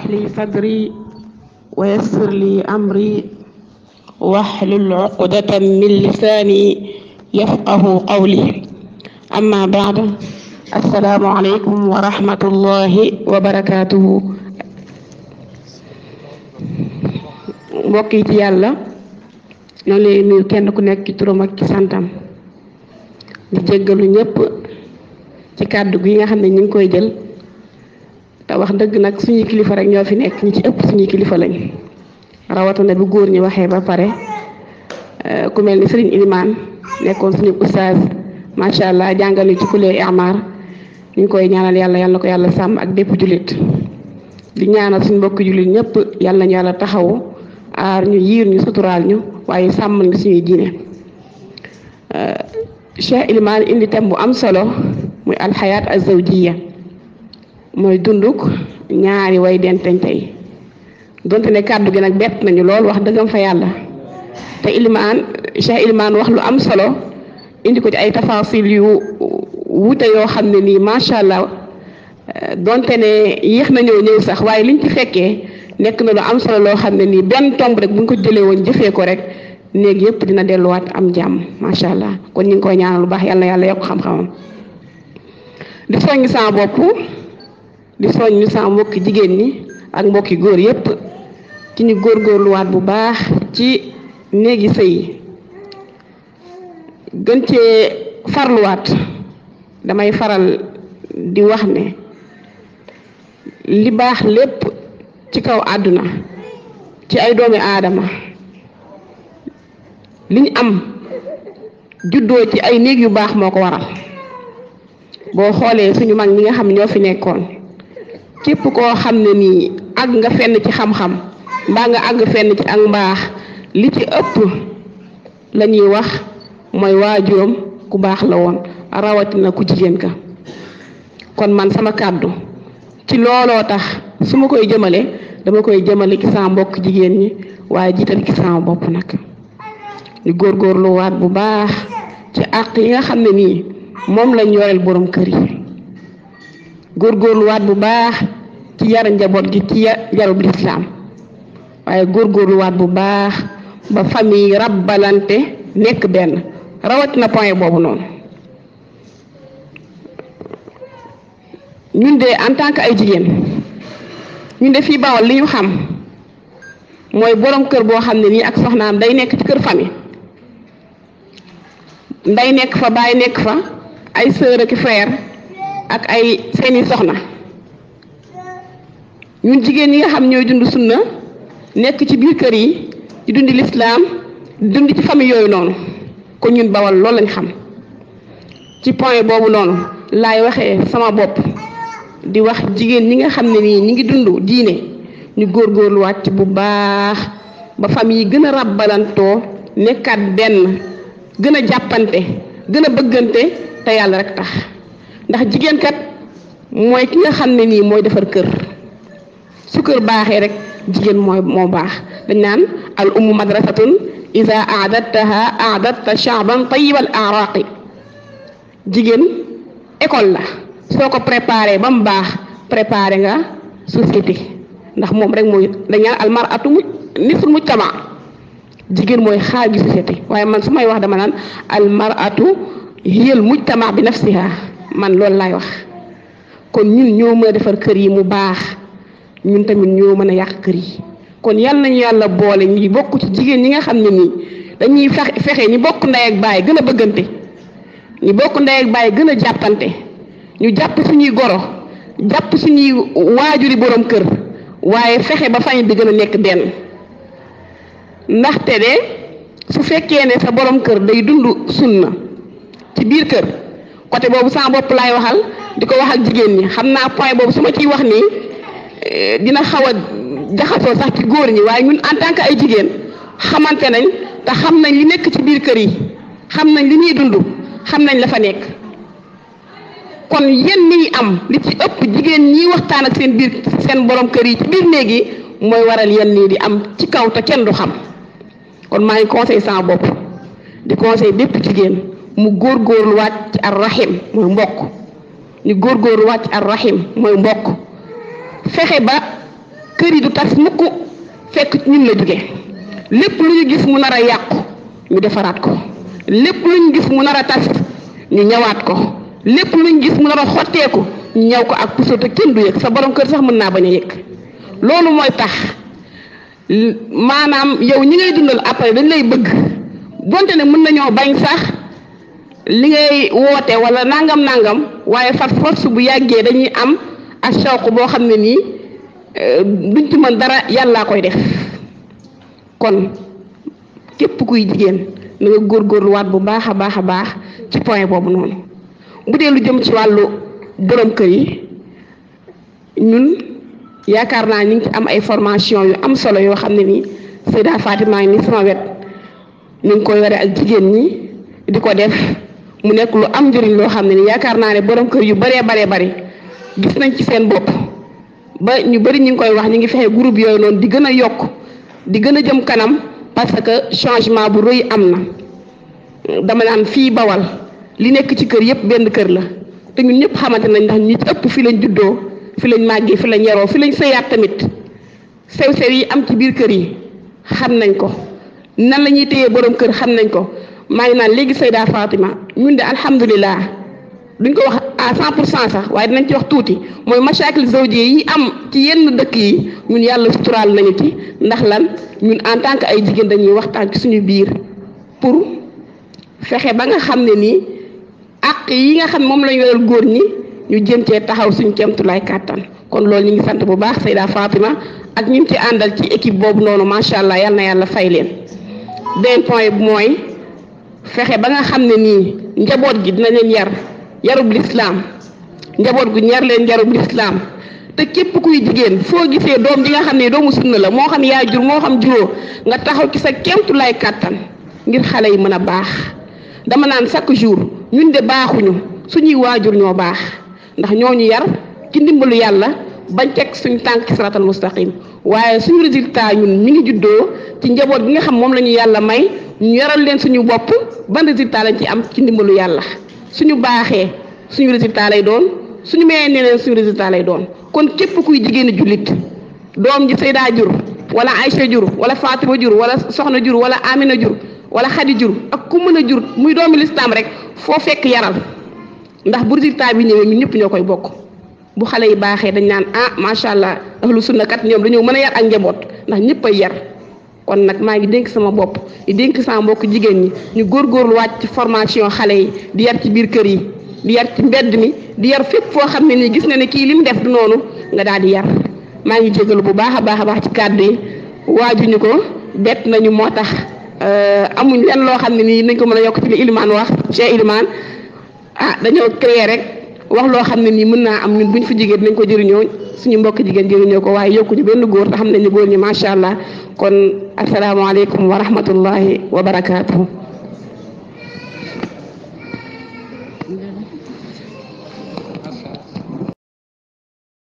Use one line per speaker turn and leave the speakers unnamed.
لي صدري ويسر لي أمري واحلل عقدة من لساني يفقه قولي. أما بعد، السلام عليكم ورحمة الله وبركاته. mbokk yi ci yàlla ñoo leen nuyu kenn ku nekk ci turam ak ci santam di jéggalu ñëpp ci kàddu gi nga xam ne ñu ngi koy jël te wax dëgg nag suñuy kilifa rek ñoo fi nekk ñi ci ëpp suñuy kilifa lañ rawatina bu góor ñi waxee ba pare ku mel ni Serigne Ilimane nekkoon suñu oustaz macha allah jàngale ci kulee Amar ñu ngi koy ñaanal yàlla yàlla na ko yàlla sàmm ak bépp jullit di ñaanal suñu mbokk jullit ñëpp yàlla nañu yàlla taxawu aar ñu yiir ñu suturaal ñu waaye sàmmal ñu suñuy diine. Cheikh Ilimane indi thème bu am solo muy alxayaat azawjiya mooy dunduk ñaari way denteñ tey donte ne kàddu gi nag bett nañu lool wax dëggam fa yàlla te Cheikh Ilimane wax lu am solo indi ko ci ay tafasil yu wute yoo xam ne nii macha allah donte ne yéex nañoo ñëw sax waaye liñ ci fekkee nekk na lu am solo loo xam ne nii benn tomb rek bu ñu ko jëlee woon jëfee ko rek néeg yëpp dina delluwaat am jàmm macha allah kon ñu ngi koy ñaanal lu baax yàlla na yàlla yokk xam-xamam. di soññ sama bopp di soññ sama mbokki jigéen ñi ak mbokki góor yëpp ci ñu góorgóorluwaat bu baax ci néegi sëy gën cee farluwaat. damay faral di wax ne li baax lépp ci kaw àdduna ci ay doomi aadama liñ am juddoo ci ay néeg yu baax moo ko waral boo xoolee suñu mag ñi nga xam ñoo fi nekkoon képp koo xam ne nii àgg nga fenn ci xam-xam mbaa nga àgg fenn ci ak mbaax li ci ëpp la ñuy wax mooy waajuram ku baax la woon rawatina ku jigéen ka kon man sama kàddu ci looloo tax su ma koy jëmale dama koy jëmale ci sama mbokk jigéen ñi waaye jiital ci sama bopp nag ñu góorgóorluwaat bu baax ci àq yi nga xam ne nii moom lañ yoreel borom kër yi góorgóorluwaat bu baax ci yar njaboot gi ci yarub lislaam waaye góorgóorluwaat bu baax ba famille rabbalante nekk benn rawatina point boobu noonu. ñun de en tant que ay jigéen ñun de fii Bawol li ñu xam mooy borom kër boo xam ne nii ak soxnaam day nekk ci kër famille nday nekk fa baay nekk fa ay sœur ak frère ak ay seeni soxna ñun jigéen ñi nga xam ñooy dund sunna nekk ci biir kër yi di dundi lislaam di dund ci famille yooyu noonu kon ñun Bawol loolu lañ xam ci point boobu noonu laay waxee sama bopp di wax jigéen ñi nga xam ne nii ñi ngi dund diine ñu góorgóorluwaat ci bu baax ba famille yi gën a rabbalantoo nekkaat benn gën a jàppante gën a bëggante te yàlla rek tax ndax jigéen kat mooy ki nga xam ne nii mooy defar kër su kër baaxee rek jigéen moo baax dañ naan al ummu madrasatun iza aadattaha aadatta sha'ban tayyibal araqi jigéen école la soo ko préparé ba mu baax préparé nga société ndax moom rek mooy dañaan almaratu nisful mujtama jigéen mooy xaaj gi société waaye man su may wax dama naan almaratu hiyal mujtama bi nafsiha man loolu laay wax kon ñun ñoo mën a defar kër yi mu baax ñun tamit ñoo mën a yàq kër yi kon yal nañu yàlla boole ñi bokk ci jigéen ñi nga xam ne nii dañuy fexe ñi bokk ndey ak baay gën a bëggante ñi bokk ndey ak baay gën a jàppante ñu jàpp suñuy goro jàpp suñuy waajuri borom kër waaye fexe ba famille bi gën a nekk benn ndaxte de su fekkee ne sa borom kër day dund sunna ci biir kër côté boobu sama bopp laay waxal di ko waxal jigéen ñi xam naa point boobu su ma ciy wax nii dina xaw a jaxasoo sax ci góor ñi waaye ñun en tant que ay jigéen xamante nañ te xam nañ li nekk ci biir kër yi xam nañ li ñuy dund xam nañ la fa nekk kon yenn yi am li ci ëpp jigéen ñi waxtaan ak seen borom kër yi ci biir néeg yi mooy waral yenn yi di am ci kaw te kenn du xam kon maa ngi conseil sama bopp di conseil bépp jigéen mu góorgóorluwaat ci ar rahim mooy mbokk ñu góorgóorluwaat ci ar rahim mooy mbokk fexe ba kër yi du tas mukk fekk ñun la jóge lépp lu ñu gis mu nar a yàqu ñu defaraat ko lépp lu ñu gis mu nar a tas ñu ñëwaat ko lépp lu ñu gis mu nar a xotteeku ñu ñëw ko ak puso te kenn du yëg sa borom kër sax mën naa bañ a yëg loolu mooy tax maanaam yow ñi ngay dundal après dañ lay bëgg donte ne mën nañoo bañ sax li ngay woote wala nangam waaye far force bu yàggee dañuy am ak shawq boo xam ne nii duñ ci mën dara yàllaa koy def kon képp kuy jigéen na nga góorgóorluwaat bu baax a baax a baax ci point boobu noonu bu dee lu jëm ci wàllu borom kër yi ñun yaakaar naa ñu ngi ci am ay formation yu am solo yoo xam ne nii Seyda Fatima ngi ni sama wet ñu ngi koy yore ak jigéen ñi di ko def mu nekk lu am njëriñ loo xam ne nii yaakaar naa ne borom kër yu baree bari gis nañ ci seen bopp ba ñu bari ñu ngi koy wax ñu ngi fexe groupe yooyu noonu di gën a yokk di gën a jëm kanam parce que changement bu rëy am na dama naan fii Bawal li nekk ci kër yëpp benn kër la te ñun ñëpp xamante nañ ndax ñi ci ëpp fi lañ juddoo fi lañ màggee fi lañ yaroo fi lañ sëyaat tamit sew-sew yi am ci biir kër yi xam nañ ko nan la ñuy téyee borom kër xam nañ ko maa ngi naan léegi Seyda Fatima ñun de alhamdulilah duñ ko wax à 100% sax waaye dinañ ci wax tuuti mooy mashakil zawjiya yi am ci yenn dëkk yi ñun yàlla suturaal nañu ci ndax lan ñun en tant que ay jigéen dañuy waxtaan ci suñu biir pour fexe ba nga xam ne nii ak yi nga xam moom lañu yoral góor ñi ñu jëm cee taxaw suñu kéemtulaay kàttan kon loolu ñu ngi sant bu baax Seyda Fatima ak ñu ci àndal ci équipe boobu noonu macha allah yal na yàlla fay leen. benn point bi mooy fexe ba nga xam ne nii njaboot gi dina leen yar yarub lislaam njaboot gu ñar leen yarub lislaam te képp kuy jigéen foo gisee doom ji nga xam ne doomu sunna la moo xam yaa jur moo xam juróo nga taxaw ci sa kéemtulaay kàttan ngir xale yi mën a baax dama naan chaque jour ñun de baaxuñu suñuy waajur ñoo baax ndax ñoo ñu yar ci ndimbalu yàlla bañ teg suñu tànk ci siratal mustaqim waaye suñu résultat ñun mi ngi juddoo ci njaboot gi nga xam moom la ñu yàlla may ñu yaral leen suñu bopp ban résultat lañ ci am ci ndimbalu yàlla suñu baaxee suñu résultat lay doon suñu mayee neneen suñu résultat lay doon kon képp kuy jigéenu jullit doom ji Seyda jur wala Aïcha jur wala Fatima jur wala Soxna jur wala Amina jur wala Xadi jur ak ku mën a jur muy doomi lislaam rek foo fekk yaral ndax bu résultat bi ñëwee ñun ñëpp ñoo koy bokk bu xale yi baaxee dañ naan ah macha allah ahlu sunna kat ñoom dañoo mën a yar ak njaboot ndax ñëpp ay yar kon nag maa ngi dénk sama bopp di dénk sama mbokk jigéen ñi ñu góorgóorlu wàcc ci formation xale yi di yar ci biir kër yi di yar ci mbedd mi di yar fépp foo xam ne nii gis na ne kii li mu def du noonu nga daal di yar maa ngi jégalu bu baax a baax ci kàddu yi waajuñu ko bett nañu moo tax amuñ lenn loo xam ne nii nañ ko mën a yokk ci li Ilimaan wax Cheikh Ilimaan dañoo créer rek wax loo xam ne nii mën naa am ñun buñ fi jigéen dinañ ko jëriñoo suñu mbokk jigéen jëriñoo ko waaye yokkuñu benn góor te xam nañu góor ñi macha allah kon asalaamaaleykum wa rahmatullahi wa barakaatuhu.